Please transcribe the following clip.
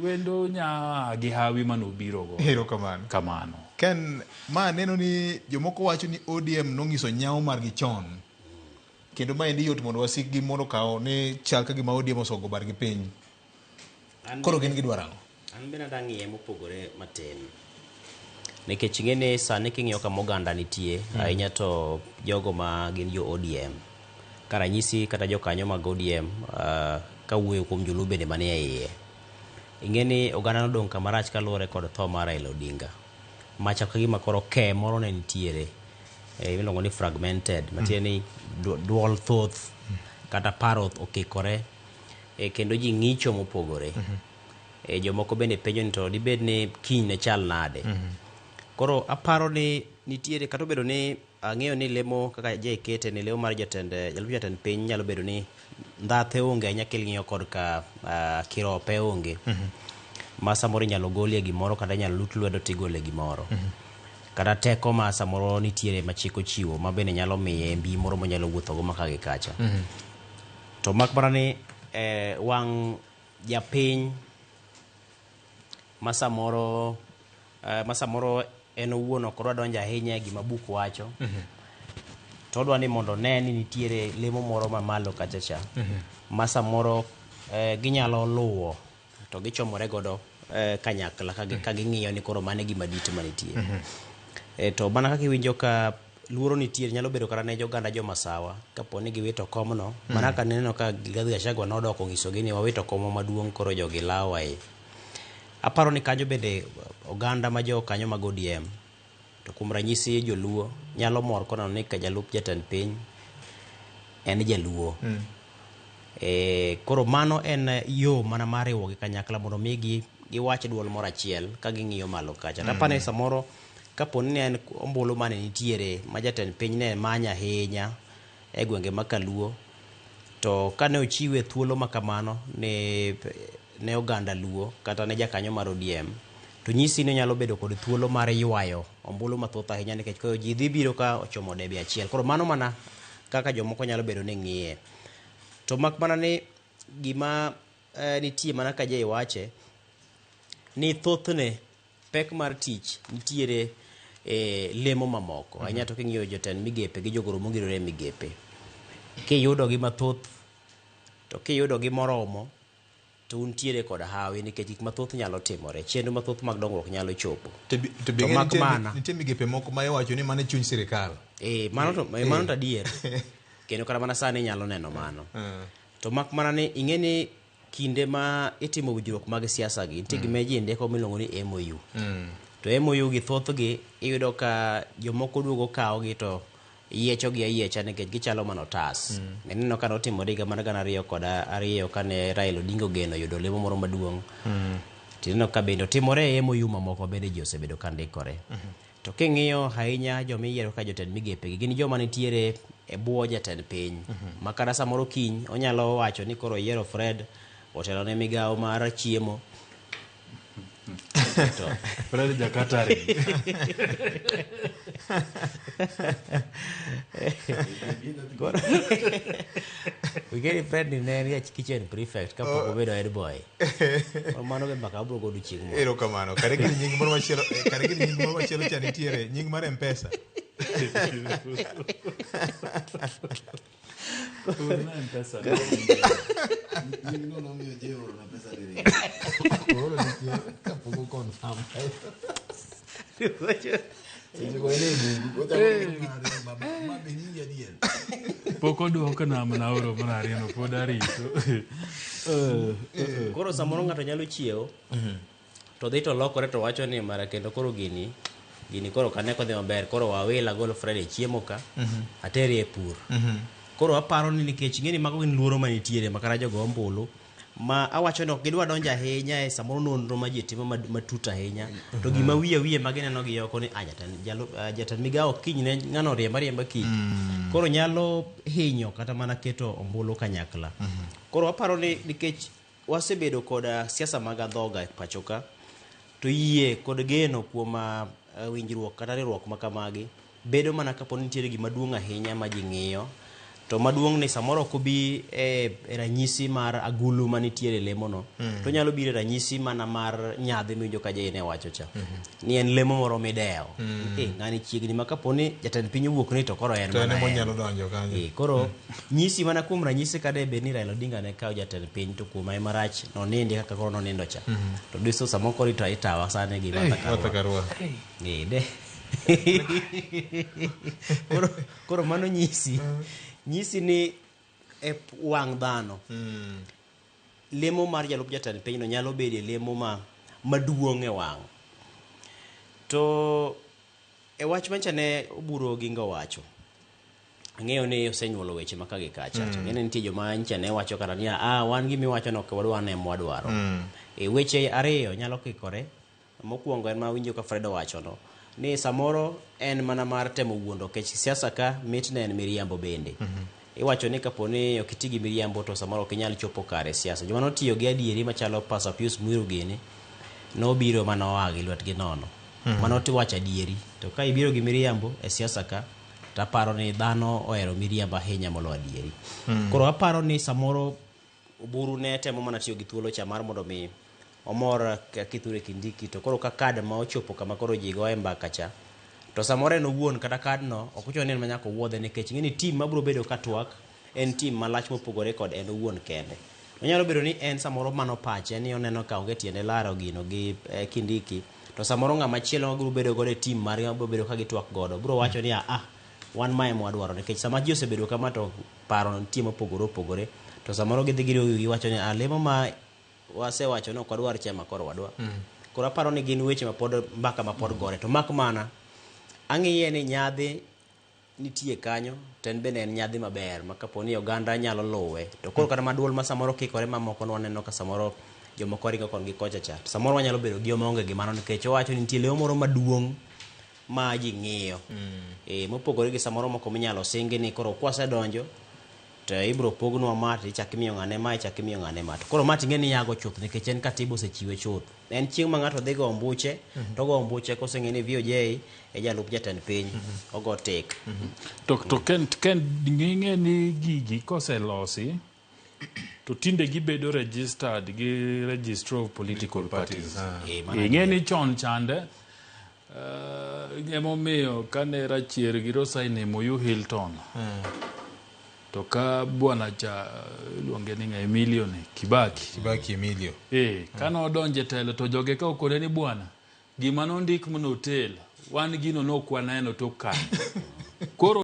Wendo nya gi hawi manobirogo. Erokamano. Kamano. Ken, ma neno ni jomoko wacho ni ODM nonyiso nyawo margi chon. Kendo maendi yot mondo wasikgi mondo okaw ni chal ka gima ODM osogo bargi piny. Koro gin gidwaro ang'o? An bende adwa ng'iye mopogore matin. Nikech ing'e ni sani king'iyo kama oganda nitie, ahinya to jogo ma gin jo ODM. Ka ranyisi kata jokanyo mag ODM kawuoyo kuom joluo bende manie iye. Ing'e ni oganda nodong' kama rach kaluwore kod tho mar Raila Odinga. Machal ka gima koro ke moro ne nitiere miluongo ni fragmented, matiende ni duol thoth kata paro okikore kendo ji ng'icho mopogore. Jomoko bende penjo ni to dibed ni kiny ne chal nade. Koro aparo ni nitiere kata obedo ni ang'eyo ni lemo kaka je kete ni lemo mar jatend jalup jatend piny nyalo bedo ni ndhathe onge ahinya king'iyo kod ka kirope onge. Ma samoro inyalo golie gimoro kata inyalo lut lwedo tigole gimoro. Kata teko ma samoro nitiere ma chik ochiwo ma bende nyalo miye mbi moro monyalo wuothogo maka gi kacha. To mak mana ni wang' japiny ma samoro ma samoro en owuon ok odwa donjo ahinya e gima buk wacho. To odwa ni mondo one ni nitiere lemo moro mamalo kacha cha. Ma samoro ginyalo luwo to gichomore godo kanyakla ka ging'iyo ni koro mano e gima dit manitie. To mana kaka iwinjo ka luoro nitie nyalo bedo kata ne oganda jo Masawa kapo ni giwito komno. Mana kaka nineno ka Rigathi Gachagua nodok onyisogi ni wawito komwa maduong' koro jogi lawa e. Aparo ni kanyo bende oganda ma jo kanyo mag ODM to kuom ranyisi joluo nyalo mor koneno ni ka jalup jatend piny en jaluo. Koro mano en yo mana mar riwogi kanyakla mondo mi giwach duol moro achiel ka ging'iyo malo kacha. To aparo ni samoro kapo ni ne en ombulu mane nitiere ma jatend piny ne manyo ahinya e gwenge ma kaluo, to kane ochiwe thuolo ma kamano ne oganda luo kata ne jakanyo mar ODM, to nyisi ni onyalo bedo kod thuolo mar ywayo ombulu mathoth ahinya nikech koro ji dhi biro ka ochomo debe achiel. Koro mano mana kaka jomoko nyalo bedo ni ng'iye. To mak mana ni gima nitie mana ka Jay wache ni thothne pek mar tich nitiere e lemo mamoko. Ahinya to king'iyo jotend migepe gi jogoro mongirore e migepe. Kiyudo gi mathoth to kiyudo gi moromo to untiere kod hawi nikech gik mathoth nyalo timore. Chenro mathoth mag dongruok nyalo chopo. To To be mak mana. nitie migepe moko ma iwacho ni mano e chuny sirikal. Mano to adier. Kendo kata mana sani inyalo neno mano. To mak mana ni ing'e ni kinde ma itimo winjruok mag siasa gi, nitie gima ji ndiko miluongo ni MOU. To MOU gi thothgi iyudo ka jomoko duogo kawogi to yiechogi ayiecha nikech gichalo mana otas. Ineno ka notimore higa mar 2002 kane Raila Odinga ogeno yudo lemo moro maduong'. Tineno ka bende otimore e MOU mamoko bende ji osebedo ka ndikore. To king'iyo ahinya joma iyiero kaka jotend migepe gi gin joma nitiere e bwo jatend piny. Ma kata samoro kiny onyalo wacho ni koro oyiero Fred otelo ne migawo mar chiemo. To Fred Jakatari. Wigeni Fred ni ne en kitchen prefect kapok obedo head boy. Koro mano be mbaka wabiro godo chieng' moro. Erokamano. Kare gini nying moro machielo, kare gini nying moro machielo cha nitiere, nying mar M-Pesa. Orna M-Pesa. Nyingno nomiyo ji oorona pesa diriyo. Koro nitie kapok o confirm. Seche go en e bungu. Ochako ng'ado ni baba, ma be nyingi adier. Pok oduokna mana oro mar ariyo no pod arito. Koro samoro ng'ato nyalo chiewo to dhi to lokore to wacho ni mara kendo koro gini gini koro kane kodhi maber koro wawil agol Fred e chiemo ka atere e pur. Koro aparo ni nikech ing'e ni mago gin luoro manitiere ma kata jogo ombulu ma awacho ni ok gidwa donjo ahinya e samoro nonro ma ji timo matut ahinya to gima wiye wiye ma gineno gi oko ni ah, jatend migawo kiny ne ng'ano oriemba riemba kiny. Koro nyalo hinyo kata mana keto ombulu kanyakla. Koro aparo ni nikech wasebedo kod siasa mag adhoga e pacho ka to yie kod geno kuom winjruok kata riwruok ma kamagi bedo mana kapo ni nitiere gima duong' ahinya ma ji ng'iyo To maduong' ni samoro ok obi e ranyisi mar agulu manitiere e lemono. To onyalo biro e ranyisi mana mar nyadhi miwinjo ka Jay ne wacho cha. Ni en lemo moro midewo. Ng'ani chiegni ma kapo ni jatend piny owuok ni to koro en To en mana ema en. onyalo donjo kanyo. Koro nyisi mana kuom ranyisi ka debed ni Raila Odinga ne kawo jatend piny to kuom ae marach nonindi kaka koro nonindo cha. To diso samoro koro itawa sani gi Martha Karua. Martha Karua. De. Koro mano nyisi. Nyisi ni e wang' dhano. Lemo mar jalup jatend pinyno nyalo bedo lemo ma maduong' e wang'. To e wach mancha ne Oburu Oginga owacho, ang'eyo ni osenyuolo weche ma ka gi kacha. To ng'e ni nitie joma ncha ne wacho kata niya, wan gima iwacho no ok wadwar ne mwadwaro. Weche ariyo nyalo kikore. Mokwongo en ma winjo ka Fred owacho no, ni samoro en mana mar temo wuondo nikech siasa ka mitne en miriambo bende. Iwacho ni kapo ni ok iti gi miriambo to samoro ok inyal chopo kare e siasa. Joma notiyo gi adieri machalo Pastor Pius Muiru gini, nobiro mana oa gi lwetgi nono. Mano tiwacho adieri. To ka ibiro gi miriambo e siasa ka, to aparo ni dhano ohero miriambo ahinya moloyo adieri. Koro aparo ni samoro Oburu ne temo mana tiyo gi thuolo cha mar mondo mi omor Kithure Kindiki, to koro ka kad ma ochopo kama koro ji goye mbaka cha, to samoro en owuon kata kad no ok ochuno ni en ma nyaka owuodhe, nikech ing'e ni team mabiro bedo ka twak en team malach mopogore kod en owuon kende. Onyalo bedo ni en samoro mano pache ni oneno ka onge tiende laro gino gi Kindiki, to samoro ng'ama chielo mabiro bedo godo e team margi mabiro bedo ka gitwak godo biro wacho ni wan mae mwadwaro, nikech sama ji osebedo kama to paro nitie mopogore opogore, to samoro gidhi giriwo giwacho ni lemo ma wasewacho ni ok wadwar chema koro wadwa. Koro aparo ni gin weche mapod mbaka mapod gore, to mak mana ang'iye ni nyadhi nitie kanyo to en bende en nyadhi maber ma kapo ni oganda nyalo luwe, to koro kata maduol ma samoro kikore mamoko nwaneno ka samoro jomoko ringo kon gi kocha cha, to samoro wanyalo bedo gi joma onge gi mano, nikech owacho ni nitie lemo moro maduong' ma ji ng'iyo. Mopogore gi samoro moko minyalo singi ni koro kwasedonjo to ibiro pognwa ma to ichak imiyo ng'ane ma, ichak imiyo ng'ane ma. To koro ma ting'e ni yago chuth nikech en katiba osechiwe chuth. En chieng' ma ng'ato dhi go ombuche, to go ombuche koseng'e ni VOJ e jalup jatend piny, ogo tik. To ken ng'e ni gigi koselosi to tinde gibedo registered gi Registrar of Political Parties. Ing'e ni chon chande emomiyo kane Rachier gi Rosaine MOU Hilton, to ka bwana cha iluonge ni ng'a, Emilio ni Kibaki. Kibaki Emilio. Kane odonjo e telo to joge ka okone ni bwana, gima nondik manotel, wan gino nok waneno tok kanyo.